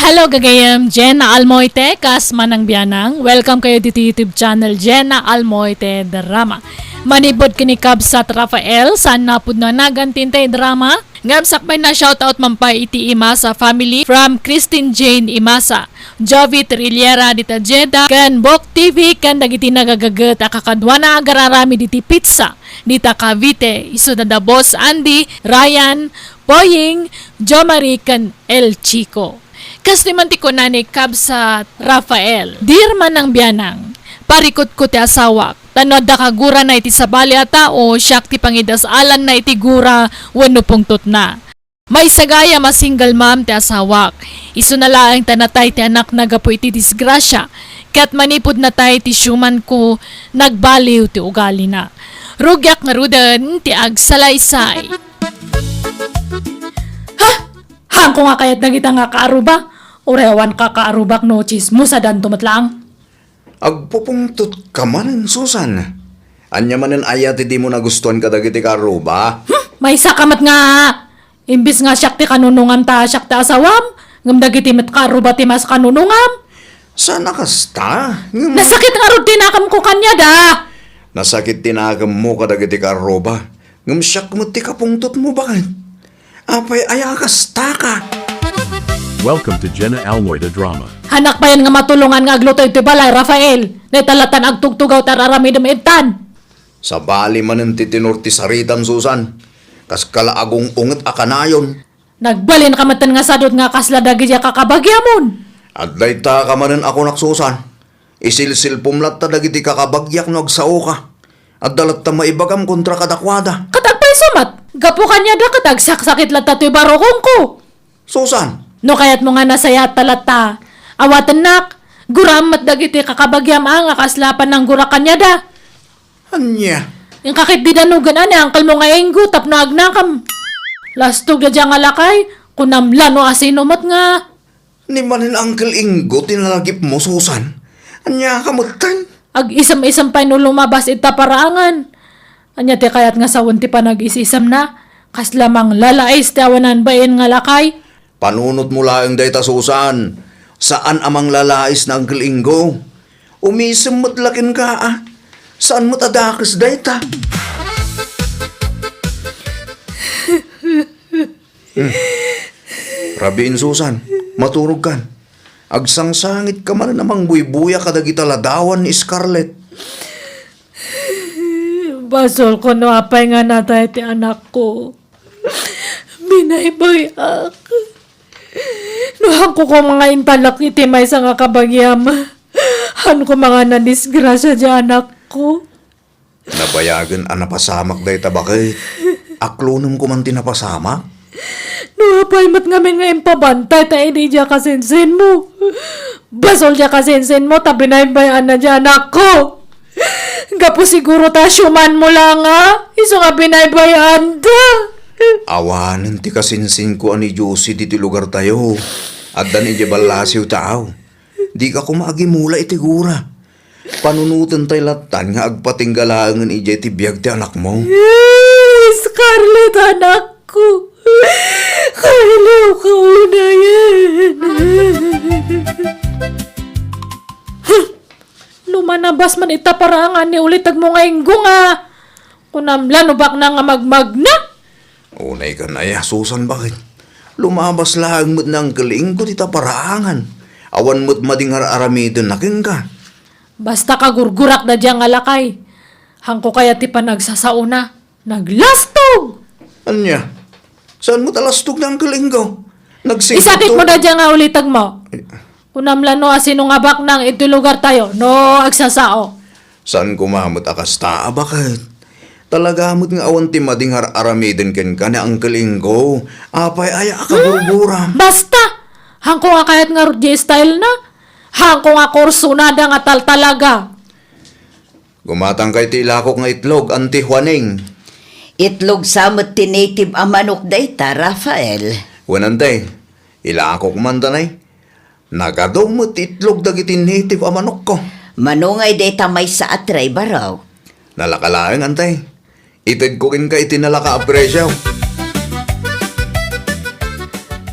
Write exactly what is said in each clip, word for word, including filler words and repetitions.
Hello, gagayem, Jenna Almoite, kas manang bianang. Welcome kayo dito YouTube channel, Jenna Almoite Drama. Manipud ken ni Kabsat Rafael, saan napudno a naganti tay drama? Ngem sakbay na, shoutout man pay iti Imasa family from Christine Jane Imasa, Jovi Trillera dita Jeddah, ken Bok T V, ken dagiti nagagaget a kakaduana a agar-aramid iti pizza dita Cavite, isu da Boss Andy, Ryan, Poying, Jomari, ken El Chico. Kas ni man ti kuna ni Kabsat Rafael, "Dear manang bianang, parikutko ti asawak, ta no adda kagurana iti sabali a tao, siak ti pangidas-alanna iti gura wenno pungtotna. Maysa gayam a single mom ti asawak. Isuna laeng ta natay ti anakna gapu iti disgrasya, ket manipud natay ti siumanko, nagbaliw ti ugalina. Rugiak ngaruden ti agsalaysay." Ha? Haanko nga kayat dagita nga kaaruba? Uray awan ka kaarubak no tsismosadanto met laeng. Agpupungtotka manen, Susan. Ania manen aya ti dimo nagustuan kadagiti kaaruba? Hmm, maysa ka met nga, imbes nga siak ti kanunongam ta siak ti asawam, ngem dagiti met kaaruba ti mas kanunongam. Saan a kasta? Ngem nasakit ngarud ti nakemko kaniada. Nasakit ti nakemmo kadagiti kaaruba. Ngem siak met ti kapungtotmo, baket. Apay aya a kastaka? Welcome to Jenna Almoy the Drama. Haanak payen nga matulongan nga agluto iti balay, Rafael. Dayta latta agtugtugaw ti ar-aramidem intan. Sabali manen ti tenor ti saritam, Susan. Kaskala agung-unget a kanayon. Nagbalinka metten nga sadut nga kasla dagiti kakabagiamon. Adda ita ka manen a kunak, Susan. Isilsilpom latta dagiti kakabagiak no agsaoka. Adda latta maibagam kontra kadakuada. Ket agpayso met, gapu kaniada ket agsaksakit latta toy barukongko. Susan! No kayatmo nga nasayaat ta latta, awatennak, guraem met dagiti kakabagiam a nga kasla pananggura kaniada. Ania? Inka ket dida nugan a ni angkelmo nga Ingo tapno agnakam. Lastog daydiay nga lakay, kunam la no asino met nga. Ni manen Uncle Ingo ti nalagipmo, Susan? Ania ka metten? Ag-isem-isem pay no lumabas ita paraangan. Ania ti kayat nga sawen ti panag-is-isemna? Kasla manglalais ti awanan bain nga lakay. Panunotmo laeng dayta, Susan. Saan a manglalais ni Uncle Ingo. Umisem met la kenka, a. Saan met a dakes dayta? Hmm. Rabiin, Susan, maturogkan. Agsangsangitka manen a mangbuybuya kadagita ladawan ni Scarlett. Basolko no apay nga natay ti anakko. Binaybay-ak. No haanko koma nga intalek iti maysa nga kabagiam, haanko koma nga nadisgrasia ti anakko. Nabayagen a napasamak dayta, baket. Aklonem koma ti napasamak. No apay met ngamin nga impabantay ta idi diay kasinsinmo. Basol diay kasinsinmo ta binaybay-anna diay anakko. Gapu siguro ta siumanmo la nga isu nga binaybay-anda. Awanen ti kasinsinko a ni Josie ditoy lugartayo. Adda idiay ballasiw ta, aw. Dika koma agimula iti gura. Panunoten tay lattan nga agpatingga laengen idiay ti biag ti anakmo. Scarlett, anakko. Kayatko ka unayen. Hmm. Lumanabas man ita paraangan ni ulitegmo nga Ingo nga. Kunam la no baknang nga magmagna. Unay kan aya, Susan, baket. Lumabas laeng met ni Uncle Ingo dita paraangan. Awan met madi nga ar-aramidenna kenka. Basta kagurgurak daydiay nga lakay. Haanko kayat ti panagsasaona. Naglastog! Ania? Saan met a lastog ni Uncle Ingo? Nagsingkot. Isakitmo daydiay nga ulitegmo. Eh. Kunam la no asino nga baknang iti lugartayo no agsasao. Saan koma met a kasta a, baket. Talaga met nga awan ti madi nga ar-aramiden kenka ni Uncle Ingo. Apay aya a kagurguram? Basta! Haanko nga kayat ngarud diay style na. Haanko nga kursunada nga taltalaga. Gumatangka iti ilakok nga itlog, Auntie Juaning. Itlog sa met ti native a manok dayta, Rafael. Wen, Auntie. Ilakok man danay. Nagadu met ti itlog dagiti native a manokko. Mano ngay dayta maysa a tray, barok? Nalaka laeng, Auntie. Itedko kenka iti nalaka a presio.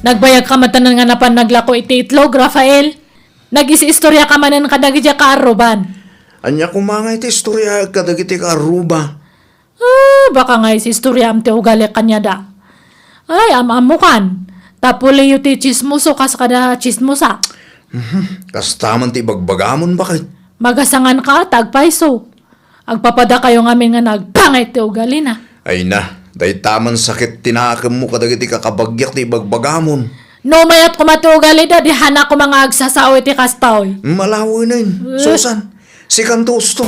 Nagbayagka manen nga napan naglako iti itlog, Rafael. Nagis-istoriaka manen kadagiti kaarruban. Ania koma nga iti istoriaek kadagiti kaarruba? Ah, baka nga is-istoriam ti ugalik kaniada. Ay, am-ammokan. Tapuliyo ti tsismoso kas kada tsismosa. Mhm. Kasta man ti ibagbagamon, baket. Magasanganka ta agpayso. Agpapadakayo ngamin nga nagpangit ti ugalina. Ay na, dayta man sakit ti nakemmo kadagiti kakabagiak ti ibagbagamon. No mayat koma ti ugalida, di hana koma nga agsasao iti kastoy. Malawenen, Eh. Susan. Sikanto usto.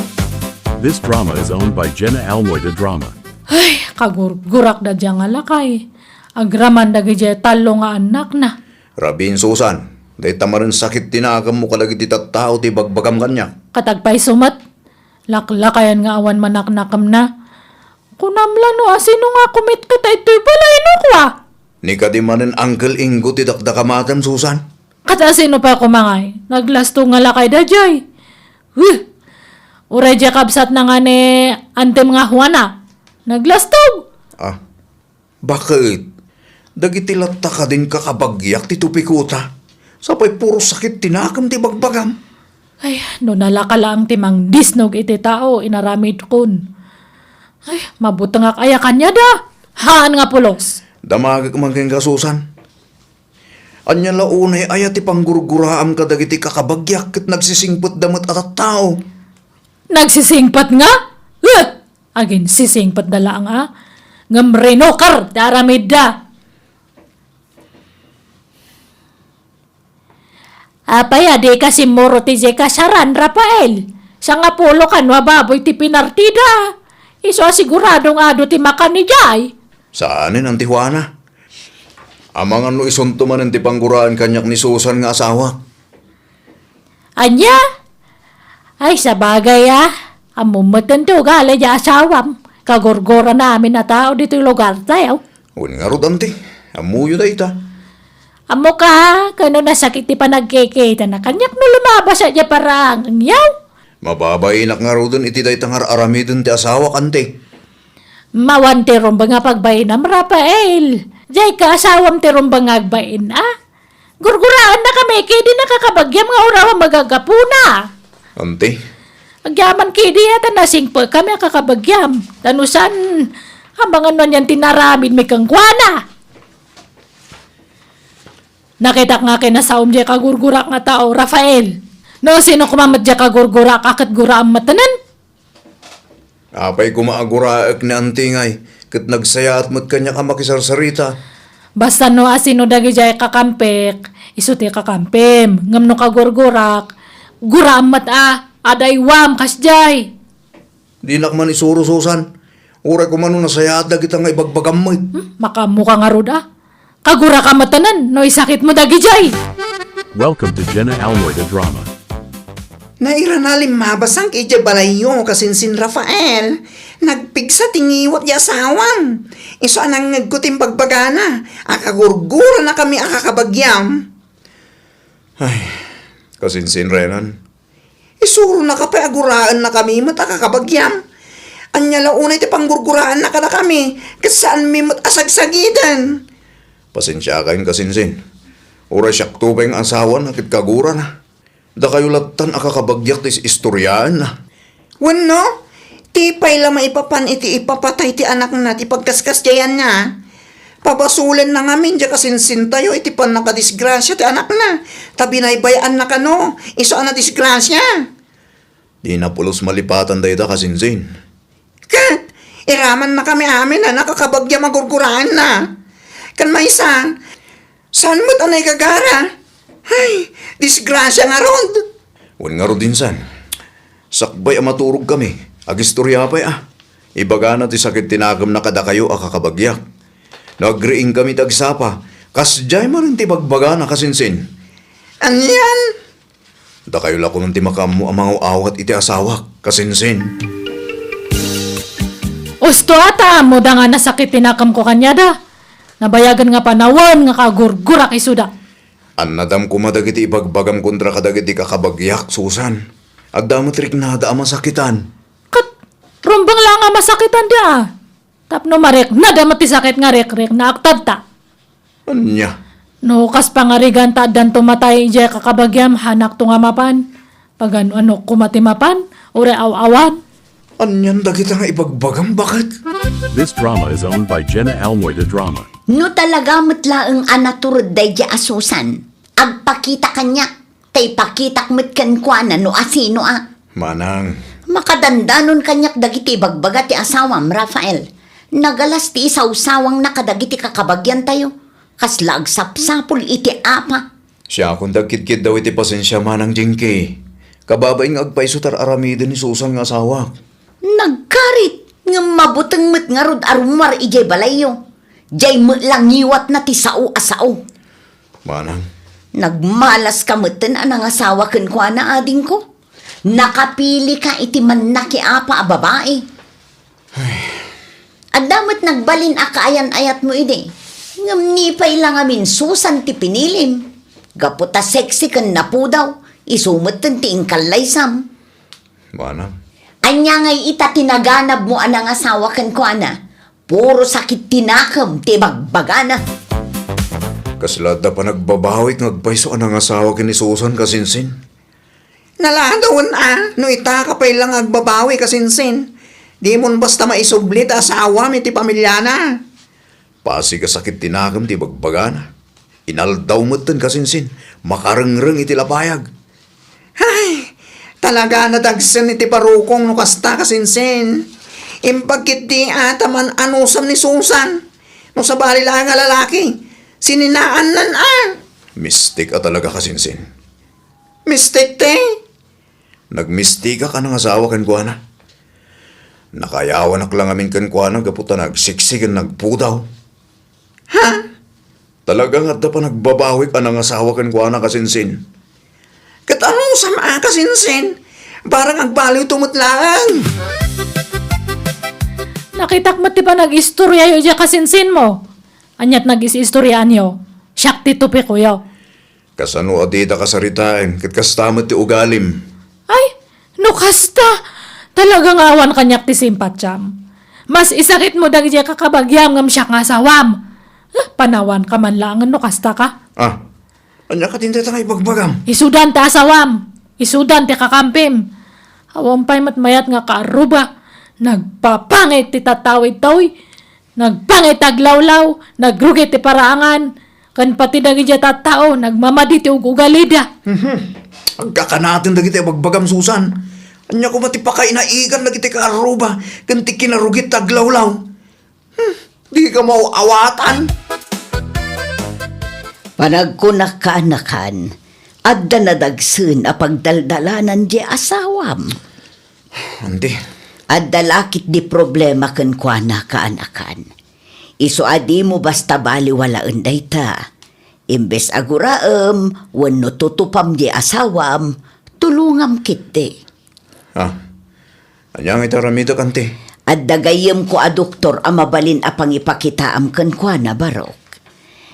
This drama is owned by Jenna Almoida Drama. Ay, kagurgurak da dia nga lakay. Agraman dagiti tallo nga annakna. Rabin, Susan, dayta manen sakit ti nakemmo kadagiti tattao ti bagbagam kaniak. Katagpayso met, laklakayan nga awan manaknakemna. Kunam la no asino nga kumitkit daytoy balay no kua? Ni kadi manen Uncle Ingo ti dakdakamatem, Susan. Kat asino pay koma ngay? Naglastog nga lakay daydiay. Huh! Uray diay kabsatna nga ni Antem nga Juana. Naglastog! Ah, baket? Dagiti latta kadin kakabagiak ti tupikota. Sapay puro sakit ti nakem ti bagbagam. Ay, no nalaka laeng ti mangdisnog iti tao, inaramidkon. Ay, mabutengak aya kaniada. Haan nga pulos. Damagek man kenka, Susan. Ania la unay aya ti panggurguraam kadagiti kakabagiak ket nagsisingpetda met a tattao? Nagsisingpet nga? Huh! Aginsisingpetda laeng a. Ngem rinuker ti aramidda. Apay a dika simmurot idiay kasaran, Rafael? Sangapulo kano a baboy ti pinartida. Isu a sigurado nga adu ti makan idiay. Saanen, Auntie Juana. Amangan no isunto manen ti pangguraan kaniak ni Susan nga asawak. Ania? Ay, sabagay a. Ammom met ti ugali diay asawam. Kagurgurana amin a tao ditoy lugartayo. Wen ngarud, Auntie. Ammoyo dayta. Ammoka, kano nasakit ti panagkikitana kaniak no lumabas a diay paraanganyaw? Mababainak ngaruden iti dayta nga ar-aramiden ti asawak, Auntie. Mawan ti rumbeng a pagbainam, Rafael. Diay kaasawam ti rumbeng nga agbain, a? Gurguraannakami kadi a kakabagiam nga uraw a magagapuna. Auntie? Agyaman kadi a ta nasingpekami a kakabagiam. Ta no saan, amangan no anian ti naaramidmi kenkuana. Nakitak nga kinasaom diay kagurgurak nga tao, Rafael. No sino koma met diay kagurgurak a ket guraam met manen? Apay koma a guraek ni Auntie ngay, ket nagsayaat met kaniak a makisarsarita. Basta no asino dagidiay kakampek, isu ti kakampem. Ngem no kagurgurak, guraam met a, adaywam kasdiay. Dinak man isuro, Susan. Uray koma no nasayaat dagita nga ibagbagam met. Hmm, makaammoka ngarud a. Kaguraka met manen no isakitmo dagidiay. Welcome to Jenna Almoida Drama. Nairana limmabasangka idiay balayyo, kasinsin Rafael. Nagpigsa ti ngiwat ti asawam. Isu a nangngegko ti imbagbagana a kagurguranakami a kakabagiam. Ay, kasinsin Renan. Isuronaka pay a guraennakami met a kakabagiam. Ania la unay ti panggurguraanna kadakami, ket saanmi met a sagsagiden. Pasensiakayon, kasinsin. Uray siakto pay nga asawana ket kagurana. Dakayo lattan a kakabagiak ti is-istoriaenna. Wenno, ti pay la maipapan iti ipapatay ti anakna ti pagkaskasdiayanna. Pabasolenna ngamin diay kasinsintayo iti pannakadisgrasia ti anakna, ta binaybay-anna kano, isu a nadisgrasia. Di napulos malipatan dayta, kasinsin. Ket, iramannakami amin a nakakabagiam a gurguraenna. Ken maysa, saan met a naigagara? Ay, disgrasia ngarud! Wen ngarud, insan, sakbay a maturogkami, agistoria pay a. Ibagana ti sakit ti nakemna kadakayo a kakabagiak. No agriingkami ti agsapa, kasdiay manen ti bagbagana, kasinsin. Anian? Dakayo la konon ti makaammo a mangaw-awat iti asawak, kasinsin. Usto a ta ammoda nga nasakit ti nakemko kaniada. Nabayagen nga panawen nga kagurgurak isuda. Annadam koma dagiti ibagbagam kontra kadagiti kakabagiak, Susan. Adda met riknada a masakitan. Ket, rumbeng la nga masakitan da. Tapno mariknada met ti sakit nga rikriknaak tatta. Ania? No kas pangarigan ta addanto matay idiay kakabagiam, hanakto nga mapan. Pagano-anokko met ti mapan, uray aw-awan. Anian dagita nga ibagbagam, baket? This drama is owned by Jenna Almoy de Drama. No talaga met laeng a natured daydiay a Susan, agpakita kaniak, ta ipakitak met kenkuana no asino a. Manang. Makadandanon kaniak dagiti ibagbaga ti asawam, Rafael. Nagalas ti isawsawangna kadagiti kakabagiantayo. Kasla agsapsapul iti apa. Siakon ti agkidkiddaw iti pasensia, Manang Jinky. Kababain nga agpayso ti ar-aramiden ni Susan nga asawak. Nagkarit, ngem mabuteng met ngarud a rummuar idiay balayyo. Diay met la ngiwatna ti sao a sao. Manang. Nagmalaska metten a nangasawa kenkuana, adingko. Nakapilika iti mannakiapa a babai. Adda met nagbalin a kaayan-ayatmo idi. Ngem ni pay la ngamin Susan ti pinilim. Gapu ta sexy ken napudaw, isu metten ti inkallaysam. Manang. Ania ngay ita ti naganabmo a nangasawa kenkuana? Puro sakit ti nakem ti ibagbagana. Kasla adda panagbabawik nga agpayso a nangasawa ken ni Susan, kasinsin? Naladawen a, no ita ka pay la nga agbabawi, kasinsin. Dimon basta maisubli ti asawam iti pamiliana. Pasig a sakit ti nakem ti ibagbagana. Inaldaw metten, kasinsin, makarengreng iti lapayag. Ay, talaga nadagsen iti barukong no kasta, kasinsin. Imbag ketdi a ta man-anusam ni Susan. No sabali laeng a lalaki, sininaannan a. Mistik a talaga, kasinsin. Mistik ti? Nagmistikak a nangasawa kenkuana. Nakaayawanak la ngamin kenkuana gapu ta nagsiksi ken nagpudaw. Ha? Talaga nga adda panagbabawik a nangasawa kenkuana, kasinsin. Ket anusam a, kasinsin? Barang agbaliwto met laeng. Nakitak met ti panag-istoryayo idiay kasinsinmo. Aniat nag-is-istoryaanyo? Siak ti topikoyo. Kasano a dita kasaritaen, ket kasta met ti ugalim? Ay, no kasta, talaga nga awan kaniak ti simpatiam. Mas isakitmo dagiti kakabagiam ngem siak nga asawam. Eh, panawanka man laengen no kasta ka. Ah, ania kadi dayta nga ibagbagam? Isudan ti asawam. Isudan ti kakampim. Awan pay met mayat nga kaarruba. Nagpapangit ti tattao ita, uy. Nagpangit ti aglawlaw, nagrugit ti paraangan, ken pati dagiti tattao, nagmamadi ti ug-ugalida. Mhm. Agkakanaten dagiti ibagbagam, Susan. Ania koma ti pakainaigan dagiti kaarruba ken ti kinarugit ti aglawlaw? Hmm, dika maaw-awatan. Panagkunak, kaanakan, adda nadagsen a pagdaldalanan diay asawam. Anti. Adda la ketdi problema kenkuana, kaanakan. Isu a dimo basta baliwalaen dayta. Imbes a guraem wenno tutupam diay asawam, tulongam ketdi. Ah, ania ngay ti aramidek, anti? Adda gayyemko a doktor a mabalin a pangipakitaam kenkuana, Barok.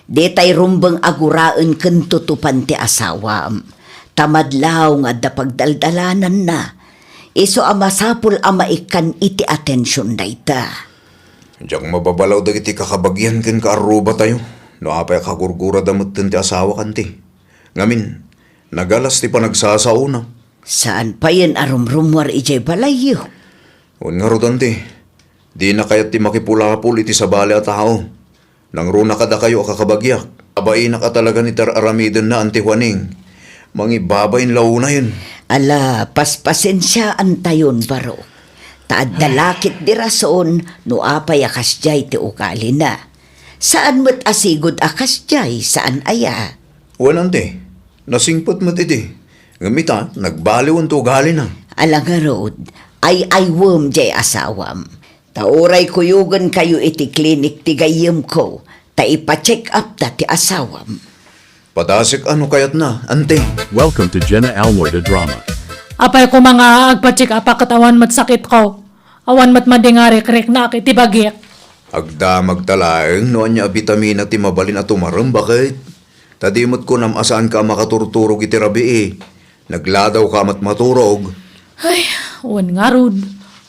Ditay rumbeng a guraen ken tutupan ti asawam, ta madlaw nga adda pagdaldalananna. Isu a masapul a maikkan iti atension dayta. Diak mababalaw dagiti kakabagian ken kaarrubatayo no apay a kagurgurada metten ti asawak, anti. Ngamin, nagalas ti panagsasaona. Saan payen a rumrummuar idiay balayyo? Wen ngarud, anti, dina kayat ti makipulapol iti sabali a tao. Nangruna kadakayo a kakabagiak, abainak a talagan iti ar-aramidenna, Anti Juaning. Mangibabain la unayen. Ala, paspasensiaantayon, Barok. Ta adda la ketdi rason no apay a kasdiay ti ugalina. Saan met a sigud a kasdiay, saan aya? Wen, anti, nasingpet met idi. Ngem ita, nagbaliwen ti ugalina. Ala ngarud, ay-aywem diay asawam. Ta uray kuyogenkayo iti klinik ti gayyemko, ta ipa-check-upda ti asawam. Padasek a no kayatna, anti. Welcome to Jenna Almoy the Drama. Apay koma nga agpa-check-up a ket awan met sakitko. Awan met madi nga rikriknaak iti bagik. Agdamagta laeng no ania a bitamina ti mabalin a tumarem, baket? Ta di met kunam a saanka a makaturturog iti rabii. Nagladawka met maturog. Ay, wen ngarud,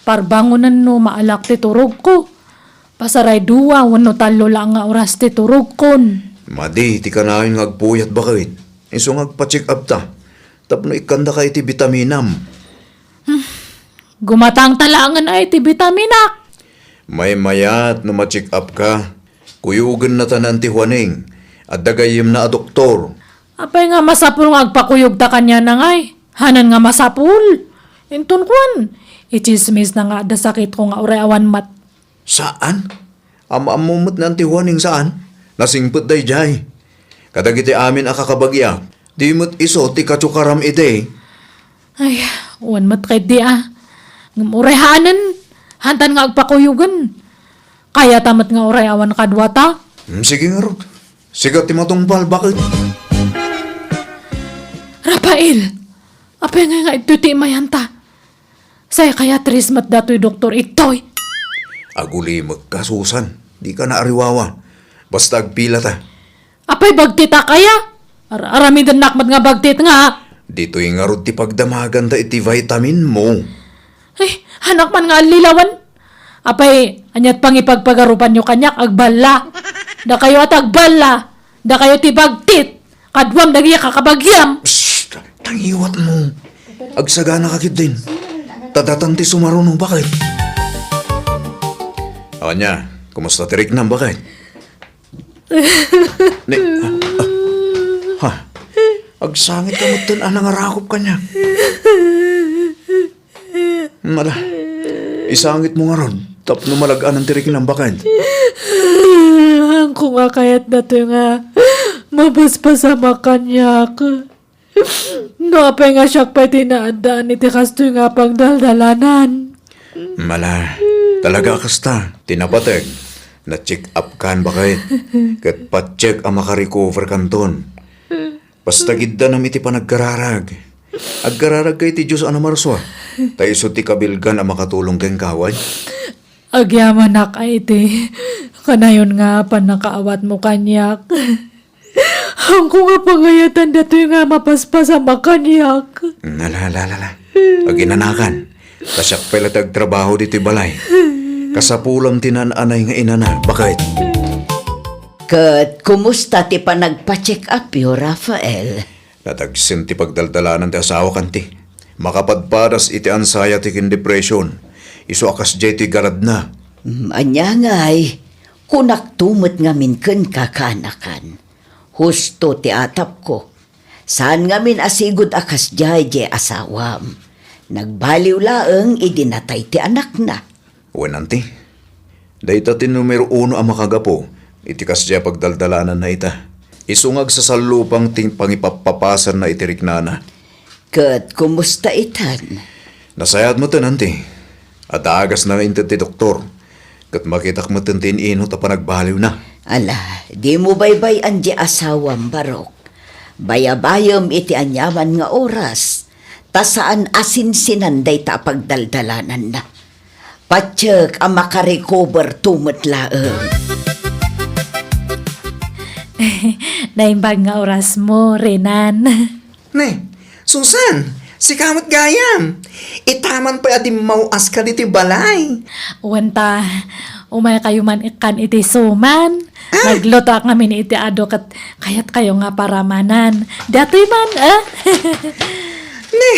parbangonen no maalak ti turogko. Pasaray dua wenno tallo laeng nga oras ti turogkon. Madi ti kanayon nga agpuyat, baket. Isu nga agpa-check up ta. Tapno ikkandaka iti bitaminam. Gumatangta laengen ay ti bitaminak. Maymayat no ma-check up ka. Kuyogen natan ti Juaning. Adda gayyemna a doktor. Apay nga masapul nga agpakuyogta kaniana ngay? Hanan nga masapul. Inton kuan, itsismis na nga adda sakitko nga uray awan met. Saan? Am-ammo met ni Auntie Juaning, saan? Nasingpet daydiay. Kadagiti amin a kakabagyak, di met isu ti katsukaram idi. Ay, wen met ketdi a. Ngem uray hanen, hantan nga agpakuyogen. Kayata met nga uray awan kaduata. Hmm, sige ngarud. Sika ti matungpal, baket. Rafael, apay nga nga ito ti imayanta? Say kaya tris met datoy doktor itoy. Agulimekka, Susan. Dika naariwawa. Basta agpilata. Apay bagtita kaya? Ar-, aramidennak met nga bagtit nga. Ditoy ngarud ti pagdamaganta iti vitamin mo. Ay, hanak man nga allilawan. Apay, aniat pangipagpagarupanyo kaniak, agballa. Dakayo at agballa. Dakayo ti bagtit. Kaduam dagiti kakabagiam. Psst! Tangiwat mo. Agsagana ka ketdin. Ta datan ti sumaruno, baket. Ania, kumusta ti riknam, baket? Ni, ah, ah, ha? Agsangit ka metten a nangarakop kaniak. Mala, isangit mo ngarud, tapno malag-anan ti riknam, baket. Haanko nga kayat datoy nga mapaspasamak kaniak. No apay nga siak pay ti naaddaan iti kastoy nga pagdaldalanan. Mala, talaga a kasta, ti napateg, na-check up kan, baket. Ket patchek a makarecover kanton. Basta giddanam iti panagkararag. Agkararag ka iti Dios a namarsua, ta isu ti kabilgan a makatulong kenka, wen? Agyamanak a iti kanayon nga pannakaawatmo kaniak. Haanko nga pangayatan datoy nga mapaspasamak kaniak. Ala, ala, ala, ala. Aginanakan. Ta siak pay la ti agtrabaho ditoy balay. Kasapulam ti naan-anay nga inana, baket. Ket kumusta ti panagpa-check up-yo, Rafael? Nadagsen ti pagdaldalanan ti asawak, anti. Makapadpadas iti anxiety ken depression. Isu a kasdiay ti galadna. Mm, ania ngay, kunakto met ngamin kenka, kaanakan. Husto ti atapko. Saan ngamin a sigud a kasdiay diay asawam. Nagbaliw laeng idi natay ti anakna. Wen, anti. Dayta ti numero uno a makagapu iti kasdiay a pagdaldalananna ita. Isu nga agsasallupang ti pangipappapasanna iti riknana. Ket kumusta itan? Nasayaat metten, anti. Adda agasna nga inted ti doktor. Ket makitak metten ti in-inut a panagbaliwna. Ala, dimo baybay-an diay asawam, Barok. Bayabayem iti aniaman nga oras, ta saan a sinsinan dayta a pagdaldalananna. Patiek a makarecover to met laeng. Naimbag nga orasmo, Renan. Ne, Susan, sika met gayam. Itaman pay a dimmaw-aska ditoy balay. Wen ta, umaykayo man ikkan iti suman. Ah. Naglutoak ngamin iti adu ket kayatkayo nga paramanan. Datoy man, eh? Ne,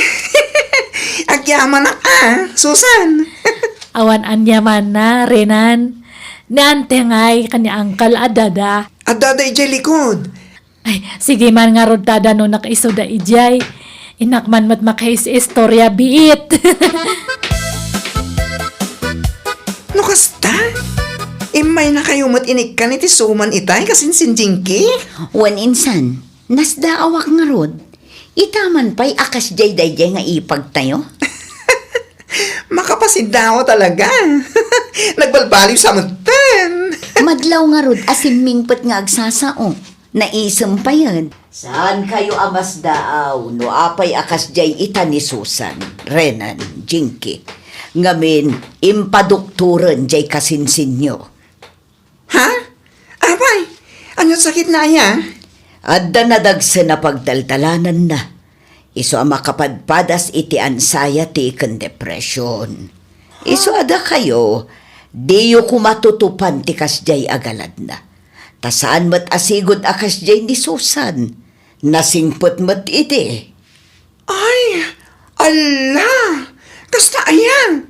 agyamanak a, Susan. Awan aniamanna, Renan. Ni Auntie ngay ken ni Uncle adda da. Adda da idiay likod. Ay, sige man ngarud ta danunak isuda idiay. Innak man met makaistorya biit. No kasta, immaynakayo met inikkan iti suman itay, kasinsin Jinky? Wen insan, nasdaawak ngarud. Itaman pay a kasdiay daydiay nga ipagtayo. Makapasiddawa talaga. Nagbalbaliw sa metten. Madlaw ngarud a simmingpet nga agsasao. Naisem payen. Saankayo a masdaaw no apay a kasdiay ita ni Susan, Renan, Jinky. Ngamin, impadoktoren diay kasinsinyo. Ha? Apay, ania't sakitna aya? Adda nadagsen a pagdaldalananna. Isu a makapadpadas iti anxiety ken depression. Isu a dakayo, diyo koma tutupan ti kasdiay a galadna. Ta saan met a sigud a kasdiay ni Susan. Nasingpet met idi. Ay, ala! Kasta ayan!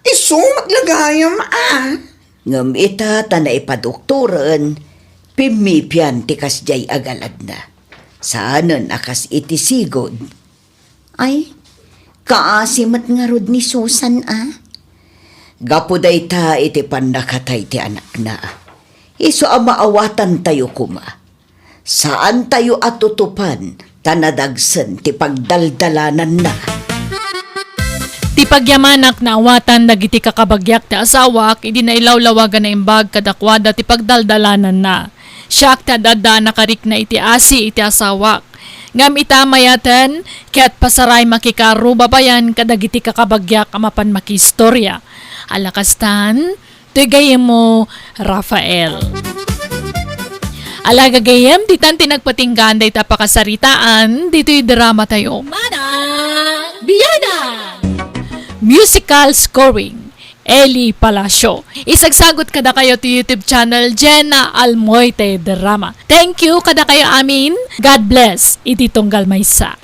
Isu met la gayam a! Ngem ita ta naipadoktoren, pimmipian ti kasdiay a galadna. Saanen a kas iti sigud. Ay, kaasi met ngarud ni Susan a? Gapu dayta iti pannakatay ti anakna. Isu a maawatantayo koma. Saantayo a tutupan ta nadagsen ti pagdaldalananna. Ti pagyamanak naawatan dagiti kakabagiak ti asawak idi nailawlawagan a naimbag kadakuada ti pagdaldalananna. Siak ti adda a nakarikna iti asi iti asawak. Ngem ita mayaten ket pasaray makikarubabayan kadagiti kakabagiak a mapan makiistoria. Ala kastan, toy gayyemmo, Rafael. Ala gagayyem, ditan ti nagpatinggaan dayta a pakasaritaan ditoy drama tayo. Manang Biyanan! Musical scoring, Eli Palacio. Isagsagot kadakayo ti YouTube channel Jenna Almoite Drama. Thank you kadakayo amin. God bless. Iti tunggal maysa.